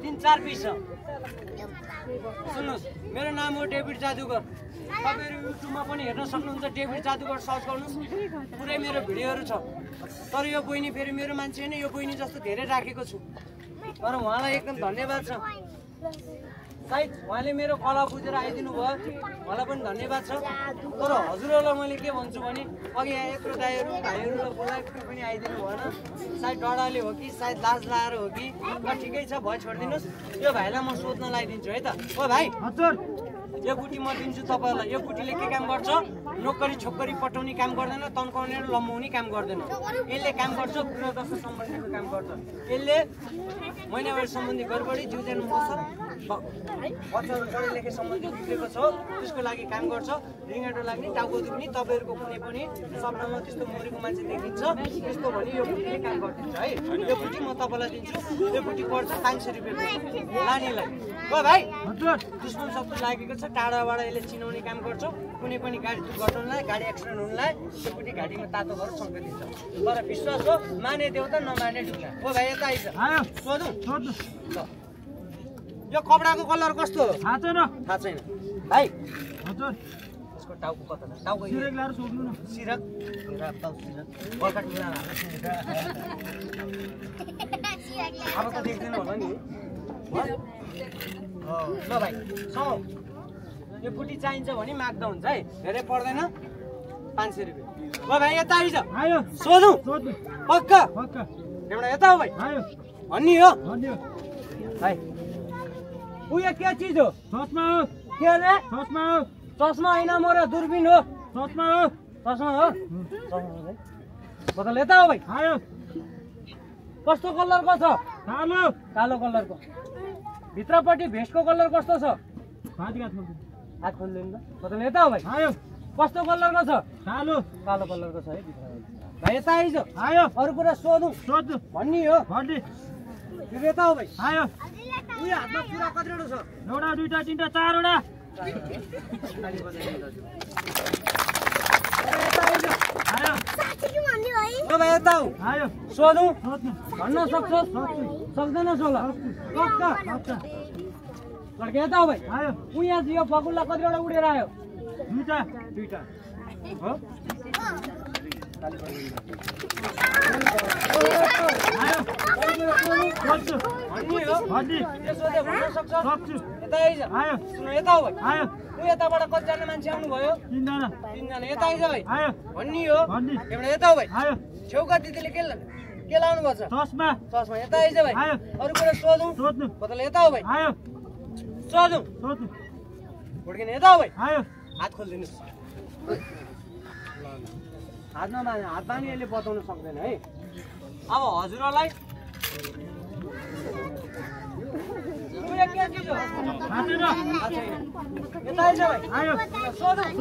3-4 piece छ। सुन्नुहोस्, मेरो नाम हो डेभिड जादुगर। तपाईँहरू युट्युबमा पनि हेर्न सक्नुहुन्छ, डेभिड जादुगर सर्च गर्नुहोस्, पुरै मेरो भिडियोहरू छ। तर यो बहिनी फेरि मेरो मान्छे होइन, यो बहिनी जस्तो धेरै राखेको छु, तर उहाँलाई एकदम धन्यवाद छ। सायद उहाँले मेरो कला बुझेर आइदिनु भयो, उहाँलाई पनि धन्यवाद छ। तर हजुरहरूलाई मैले के भन्छु भने अघि यहाँ यत्रो दाइहरू भाइहरूलाई बोलाएको पनि आइदिनु भएन। सायद डराले हो कि सायद लाज लाएर हो कि, ठिकै छ, भयो छोडिदिनुहोस्। यो भाइलाई म सोध्न लगाइदिन्छु है त। ओ भाइ, हजुर, यो बुटी म दिन्छु तपाईँलाई। यो बुटीले के काम गर्छ? नोकरी छोकरी पठाउने काम गर्दैन, तन्काउने र लम्बाउने काम गर्दैन। यसले काम गर्छ गृहदशा सम्बन्धीको काम गर्छ। यसले महिनावारी सम्बन्धी गडबडी, जिउदेन मौसम, बच्चाहरू पढे लेखे सम्बन्धी बिग्रेको छ, त्यसको लागि काम गर्छ। रिङ्गाटो लाग्ने, टाउको दुख्ने, तपाईँहरूको कुनै पनि सपनामा त्यस्तो मरेको मान्छे देखिन्छ त्यस्तो भने यो बुटीले काम गरिदिन्छ है। यो बुटी म तपाईँलाई दिन्छु। यो बुटी पर्छ 500 रुपियाँ लानेलाई। हो भाइ, दुश्मन शत्रु लागेको छ, टाढाबाट यसले चिनाउने काम गर्छ। कुनै पनि गाडी दुर्घटनालाई, गाडी एक्सिडेन्ट हुनुलाई त्यो बुटी घाँटीमा तातो गरेर सङ्केत दिन्छ। तर विश्वास हो, माने देउता नमाने ढुङ्गा। हो भाइ, यता आइज, सोधौँ। ल, यो कपडाको कलर कस्तो हो? थाहा छैन। थाहा छैन भाइ? हजुर, यसको टाउको कता छ? टाउको सिरक लाएर सोध्नु न। सिरक बर्खा टुक्रा अब त देख्दैन होला नि। ल भाइ, सुनौ, यो बुटी चाहिन्छ भने माग्दा हुन्छ है, धेरै पर्दैन, 500 रुपियाँ। ल भाइ, यता आइज, सोधौँ। पक्का? एउटा यता हो भाइ, भन्ने हो भाइ। उयो के चिज हो? चस्मा हो। के अरे? चस्मा हो। चस्मा होइन मोर, दूरबीन हो। चस्मा हो। चस्मा हो। बदल यता हो भाइ। कस्तो कलरको छ? कालो। कालो कलरको। भित्रपट्टि भेस्टको कलर कस्तो छ? हात खोल्दैन। बदल यता हो भाइ। कस्तो कलरको छ? कालो। कालो कलरको छ है भित्र भाइ। यता आइज, अरू कुरा सोधौँ। भन्ने हो। यता हो भाइ। उयो हातमा पुरा कतिवटा छ? एउटा, दुईटा, तिनटा, चारवटा। यता हो, सोधौँ। भन्न सक्छ? सक्दैनस् होला? पक्का? लड्के यता हो भाइ। ऊ यहाँ यो बकुल्ला कतिवटा उडेर आयो? दुईटा। दुईटा हो। यता हो भाइ। ऊ यताबाट कतिजना मान्छे आउनुभयो? 3जना। 3जना। यता आइज भाइ। भन्ने हो। एउटा यता हो भाइ। छेउका दिदीले के लाउनु भएको छ? चस्मा। चस्मा। यता आइज भाइ। अरू कुरा सोधौँ। बदल यता हो भाइ। सोधौँ। हुर्किने यता हो भाइ। हात खोलिदिनुहोस्। हातमा बानी, हात बानी यसले बताउन सक्दैन है। अब हजुरहरूलाई के चिज हो? यता आइज भाइ। सोधौँ।